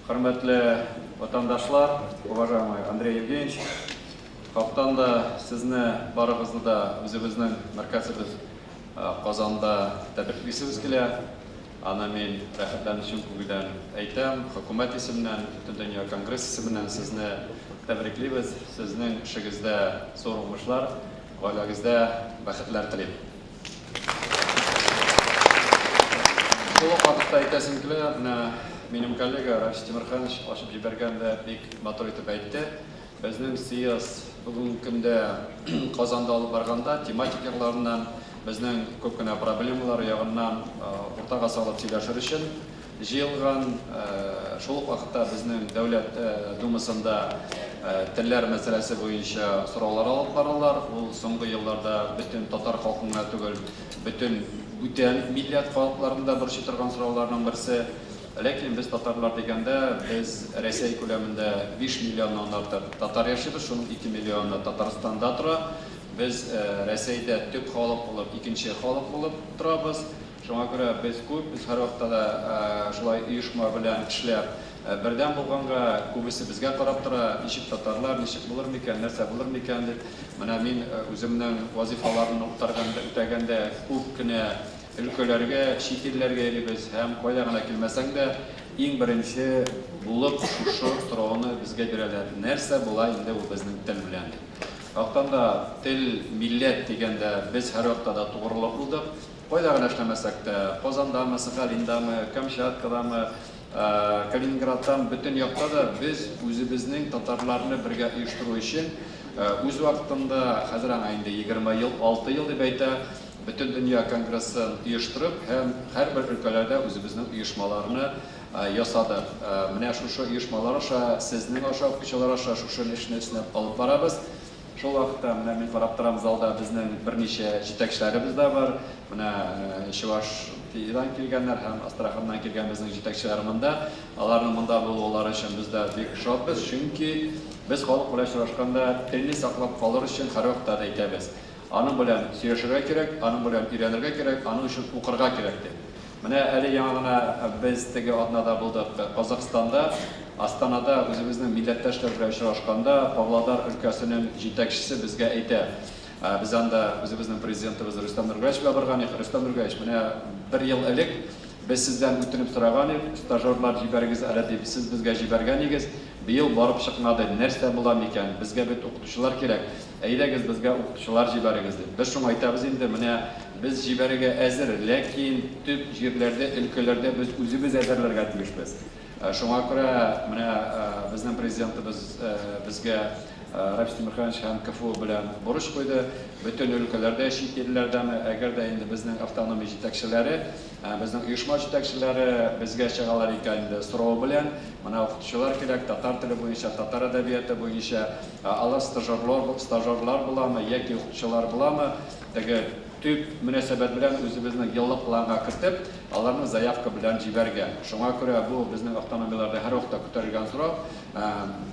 Хөрмәтле ватандашлар, уважаемый Андрей Евгеньевич, хактан да сезне барыгызны да үзебезнең мәркәзебез Казанда тәбриклисебез килә. Аны мин рәхәтләнеп чын күңелдән әйтәм. Хөкүмәт исеменнән, Бөтендөнья конгресс исеменнән сезне тәбриклибез. Сезнең эшегездә зур уңышлар, гаиләгездә бәхетләр телим. Шул ук вакытта әйтәсем килә, менә минем коллега Рафис Тимерханович ачып җибәргән дә бик матур итеп әйтте. Безнең съезд бүгенге көндә Казанда алып барганда тематик якларыннан, безнең күп кенә проблемалар ягыннан уртага салып сөйләшер өчен җыелган. Шул ук вакытта безнең Дәүләт Думасында телләр мәсьәләсе буенча сораулар алып баралар. Ул соңгы елларда бөтен татар халкын гына түгел, бөтен бүтән милләт халыкларын да борчый торган сорауларның берсе. Ләкин без татарлар дигәндә, без Рәсәй күләмендә 5 миллионнан артык татар яшибез, шуның 2 миллионы Татарстанда тора. Без Рәсәйдә төп халык булып, икенче халык булып торабыз. Шуңа күрә без күп, без һәрвакытта да шулай оешма белән эшләп, бердәм булганга, күбесе безгә карап тора, ничек татарлар, ничек булыр микән, нәрсә булыр микән дип. Менә мин үземнең вазифаларымны үтәгәндә күп кенә өлкәләргә, чит илләргә йөрибез һәм кайда гына килмәсәң дә, иң беренче булып шушы сорауны безгә бирәләр, нәрсә була инде ул безнең тел белән дип. Хактан да, тел, милләт дигәндә без һәрвакытта да тугрылык булдык. Кайда гына эшләмәсәк тә, Казандамы, Сахалиндамы, Камчаткадамы, Калининградтамы, бөтен якта да без үзебезнең татарларны бергә оештыру өчен үз вакытында, хәзер аңа инде 20 ел, 6 ел дип әйтә, Бөтендөнья конгрессын оештырып һәм һәрбер өлкәләрдә үзебезнең оешмаларны ясадык. Менә шушы оешмалар аша, сезнең аша, укучылар аша шушы эшне өстенә алып барабыз. Шул вакытта менә мин карап торам, залда безнең берничә җитәкчеләребез дә бар. Менә Чувашиядән килгәннәр һәм Астраханнан килгән безнең җитәкчеләр монда. Аларның монда булулары өчен без дә бик шатбыз, чөнки без халык белән очрашканда телне саклап калыр өчен һәрвакытта да әйтәбез, аның белән сөйләшергә кирәк, аның белән өйрәнергә кирәк, аның өчен укырга кирәк дип. Менә әле яңа гына без теге атнада булдык Казахстанда, Астанада үзебезнең милләттәшләр белән очрашканда Павлодар өлкәсенең җитәкчесе безгә әйтә, без анда үзебезнең президентыбыз Рөстәм Нургалиевич белән барган идек, Рөстәм Нургалиевич, менә бер ел элек без сездән үтенеп сораган идек, стажерлар җибәрегез әле дип, сез безгә җибәргән идегез, быел барып чыкмады, нәрсә була микән, безгә бит укытучылар кирәк. Әйдәгез, безгә укытучылар җибәрегез, дип. Без шуңа әйтәбез инде, менә без җибәрергә әзер, ләкин төп җирләрдә, өлкәләрдә без үзебез әзерләргә тиешбез. Шуңа күрә менә безнең Президентыбыз безгә Рафис Тимерханович һәм КФУ белән бурыч куйды. Бөтен өлкәләрдә, чит илләрдәме, әгәр дә инде безнең автономия җитәкчеләре, безнең оешма җитәкчеләре безгә чыгалар икән инде сорау белән, менә укытучылар кирәк, татар теле буенча, татар әдәбияты буенча, Алар стажерлар, стажерлар буламы яки укытучылар буламы, теге төп мөнәсәбәт белән үзебезнең еллык планга кертеп, аларны заявка белән җибәргән. Шуңа күрә бу безнең автономияләрдә һәрвакытта күтәрелгән сорау.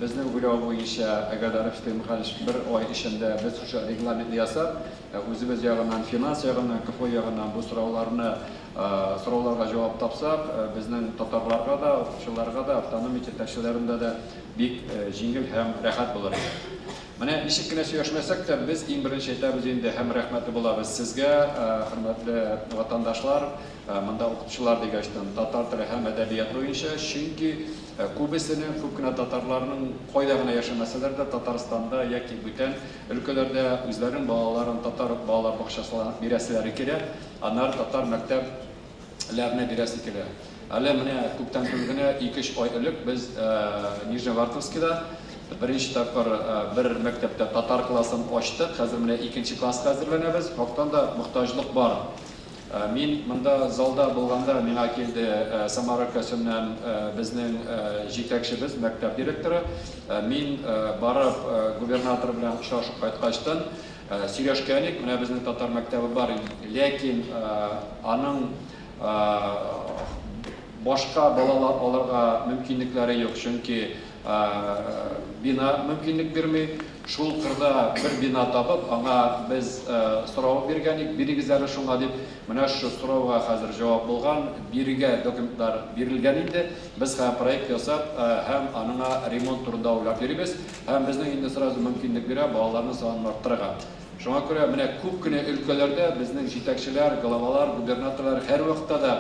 Безнең уйлау буенча, әгәр дә Рафис Тимерханович бер ай эчендә без шушы регламентны ясап, үзебез ягыннан, финанс ягыннан, КФУ ягыннан бу сорауларны, сорауларга җавап тапсак, безнең татарларга да, укытучыларга да, автономия җитәкчеләрендә дә Бик җиңел һәм рәхәт булыр иде. Менә ничек кенә сөйләшмәсәк тә, без иң беренче әйтәбез инде һәм рәхмәтле булабыз сезгә, хөрмәтле ватандашлар, монда укытучылар дигәчтен, татар теле һәм әдәбият буенча, чөнки күбесенең, күп кенә татарларның кайда гына яшәмәсәләр дә, Татарстанда яки бүтән өлкәләрдә үзләренең балаларын татар балалар бакчасына бирәселәре килә, аннары татар мәктәп ләрне бирәсе килә. Әле менә күптән түгел генә, ике-өч ай элек без Нижневартовскида беренче тапкыр бер мәктәптә татар классын ачтык. Хәзер менә икенче класска әзерләнәбез. Хактан да мохтаҗлык бар. Мин монда залда булганда миңа килде Самара өлкәсеннән безнең җитәкчебез, мәктәп директоры. Мин барып губернатор белән очрашып кайткачтын, Сөйләшкән идек, менә безнең татар мәктәбе бар, ләкин аның башка балалар алырга мөмкинлекләре юк, чөнки Бина мөмкинлек бирми. Шул кырда бер бина табып, аңа без сорау биргән идек, бирегез әле шуңа дип. Менә шушы сорауга хәзер җавап булган, бирегә документлар бирелгән инде. Без хәзер проект ясап һәм аныңа ремонт турында уйлап йөрибез. Һәм безнең инде сразу мөмкинлек бирә балаларның санын арттырырга. Шуңа күрә менә күп кенә өлкәләрдә безнең җитәкчеләр, главалар, губернаторлар һәрвакытта да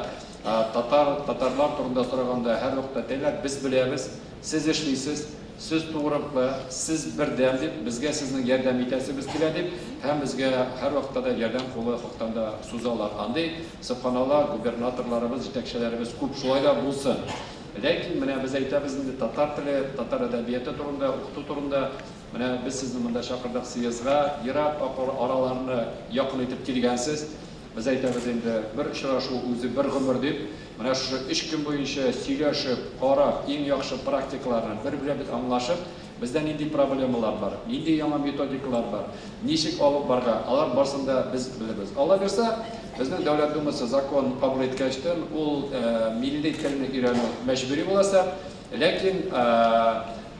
татар, татарлар турында сораганда һәрвакытта әйтәләр, без беләбез, сез эшлисез, сез тугрылыклы, сез бердәм дип, безгә сезнең ярдәм итәсебез килә дип, һәм безгә һәрвакытта да ярдәм кулы хактан да сузалар. Андый, сөбханалла, губернаторларыбыз, җитәкчеләребез күп, шулай да булсын. Ләкин менә без әйтәбез инде татар теле, татар әдәбияты турында, укыту турында, Менә без сезне монда чакырдык съездга, ерак араларны якын итеп килгәнсез. Без әйтәбез инде, бер очрашу үзе бер гомер дип. Менә шушы өч көн буенча сөйләшеп, карап, иң яхшы практикаларны бер-беребез аңлашып, бездә нинди проблемалар бар, нинди яңа методикалар бар, ничек алып барга, алар барсын да без белербез. Алла бирса, безнең Дәүләт Думасы закон кабул иткәчтен, ул милли телне өйрәнү мәҗбүри булачак. Ләкин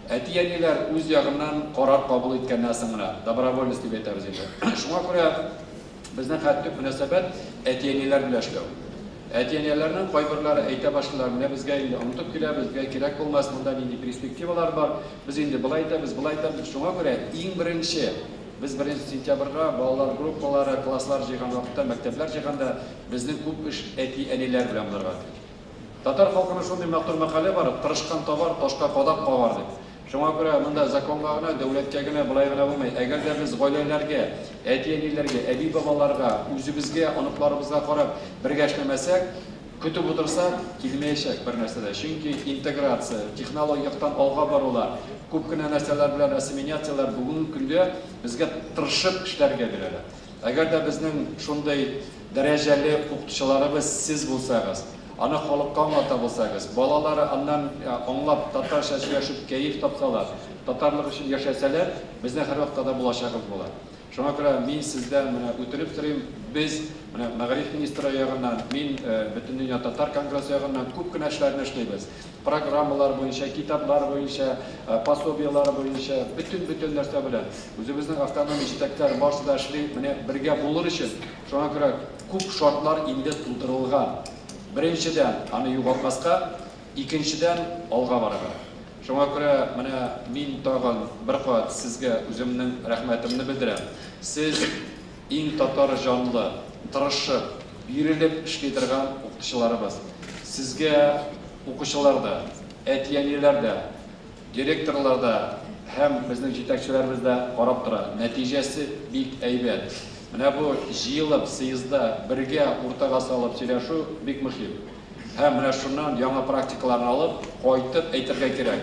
Әти-әниләр үз ягыннан карар кабул иткәннән соң гына, добровольность дип әйтәбез инде. Шуңа күрә безнең хәзер төп мөнәсәбәт әти-әниләр белән эшләү. Әти-әниләрнең кайберләре әйтә башлыйлар, менә безгә инде онытып киләбез, безгә кирәк булмас, монда нинди перспективалар бар, без инде болай итәбез, болай итәбез. Шуңа күрә иң беренче, без беренче сентябрьгә балалар группалары, класслар җыйган вакытта, мәктәпләр җыйганда, безнең күп эш әти-әниләр белән булырга тиеш. Татар халкының шундый матур мәкале бар, тырышкан табар, ташка кадак кагар дип. Шуңа күрә монда законга гына, дәүләткә генә болай гына булмый. Әгәр дә без гаиләләргә, әти-әниләргә, әби-бабаларга, үзебезгә, оныкларыбызга карап бергә эшләмәсәк, көтеп утырсак, килмәячәк бер нәрсә дә. Чөнки интеграция, технологик яктан алга барулар, күп кенә нәрсәләр белән ассиминяцияләр бүгенге көндә безгә тырышып эшләргә бирәләр. Әгәр дә безнең шундый дәрәҗәле укытучыларыбыз сез булсагыз, аны халыкка аңлата булсагыз, балалары аннан аңлап татарча сөйләшеп кәеф тапсалар, татарлык өчен яшәсәләр, безнең һәрвакытта да булачагыбыз була. Шуңа күрә мин сездән менә үтенеп сорыйм, без менә мәгариф министры ягыннан, мин Бөтендөнья татар конгрессы ягыннан күп кенә эшләрне эшлибез. Программалар буенча, китаплар буенча, пособиеләр буенча, бөтен-бөтен нәрсә белән. Үзебезнең автономия җитәкчеләре барысы да эшли, менә бергә булыр өчен. Шуңа күрә күп шартлар инде тудырылган. Беренчедән, аны югалтмаска, икенчедән, алга барырга. Шуңа күрә менә мин тагын бер кат сезгә үземнең рәхмәтемне белдерәм. Сез иң татар җанлы, тырышып, бирелеп эшли торган укытучыларыбыз. Сезгә укучылар да, әти-әниләр дә, директорлар да һәм безнең җитәкчеләребез дә карап тора. Нәтиҗәсе бик әйбәт. Менә бу җыелып, съездда бергә уртага салып сөйләшү бик мөһим. Һәм менә шуннан яңа практикаларны алып, кайтып әйтергә кирәк.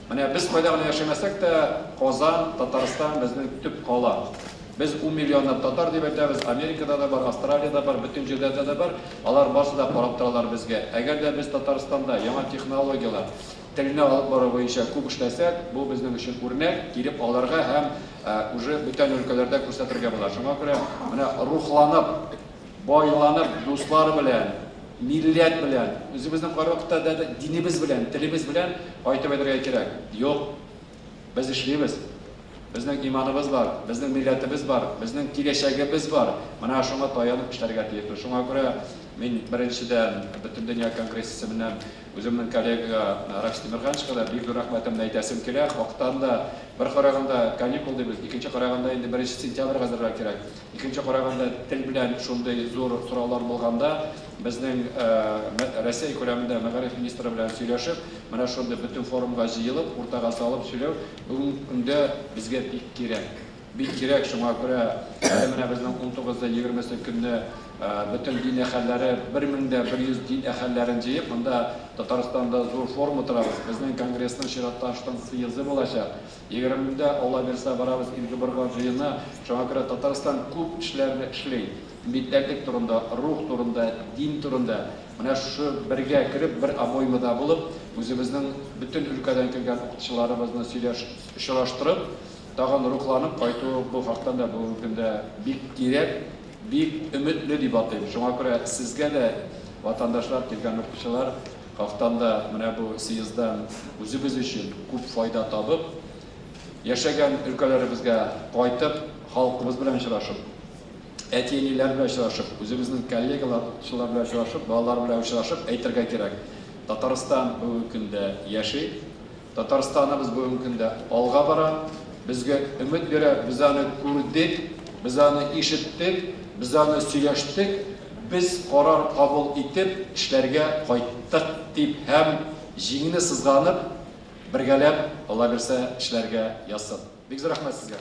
Менә без кайда гына яшәмәсәк тә, Казан, Татарстан безнең төп кала. Без ун миллионлап татар дип әйтәбез, Америкада да бар, Австралиядә бар, бөтен җирдә дә бар. Алар барсы да карап торалар безгә. Әгәр дә без Татарстанда яңа технологияләр, телне алып бару буенча күп эшләсәк, бу безнең өчен үрнәк, килеп алырга һәм уже бүтән өлкәләрдә күрсәтергә була. Шуңа күрә менә рухланып, байланып, дуслар белән, милләт белән, үзебезнең кайвакытта да динебез белән, телебез белән кайтып әйтергә кирәк. Юк, без эшлибез. Безнең иманыбыз бар, безнең милләтебез бар, безнең киләчәгебез бар. Менә шуңа таянып эшләргә тиешбез. Шуңа күрә мин беренчедән Бөтендөнья конгресс исеменнән үземнең коллегага Рафис Тимерхановичка да бик зур рәхмәтемне әйтәсем килә. Хактан да, бер караганда каникул дибез, икенче караганда инде беренче сентябрьгә әзерләргә кирәк. Икенче караганда, тел белән шундый зур сораулар булганда, безнең Рәсәй күләмендә мәгариф министры белән сөйләшеп, менә шундый бөтен форумга җыелып, уртага салып сөйләү бүгенге көндә безгә бик кирәк. Бик кирәк, шуңа күрә әле менә безнең унтугызы, егермесе көнне бөтен дин әһелләре, 1100 дин әһелләрен җыеп, монда Татарстанда зур форум утырабыз. Безнең конгрессның чираттан съезды булачак. Егермендә, Алла бирса, барабыз Изге Борган җыенына. Шуңа күрә Татарстан күп эшләрне эшли. Милләтлек турында, рух турында, дин турында. Менә шушы бергә кереп, бер обоймада булып, үзебезнең бөтен өлкәдән килгән укытучыларыбызны сөйләш, очраштырып, тагын рухланып кайту бу хактан да бүгенге көндә бик кирәк, бик өметле дип атыйм. Шуңа күрә сезгә дә, ватандашлар, килгән укытучылар, Хактан да менә бу съезддан үзебез өчен күп файда табып, яшәгән өлкәләребезгә кайтып, халкыбыз белән очрашып, әти-әниләр белән очрашып, үзебезнең коллегалар, укытучылар белән очрашып, балалар белән очрашып әйтергә кирәк, Татарстан бүгенге көндә яши, Татарстаныбыз бүгенге көндә алга бара, безгә өмет бирә, без аны күрдек, без аны ишеттек, без аны сөйләштек, без карар кабул итеп эшләргә кайттык дип һәм җиңне сызганып, бергәләп, Алла бирсә, эшләргә язсын. Бик зур рәхмәт сезгә.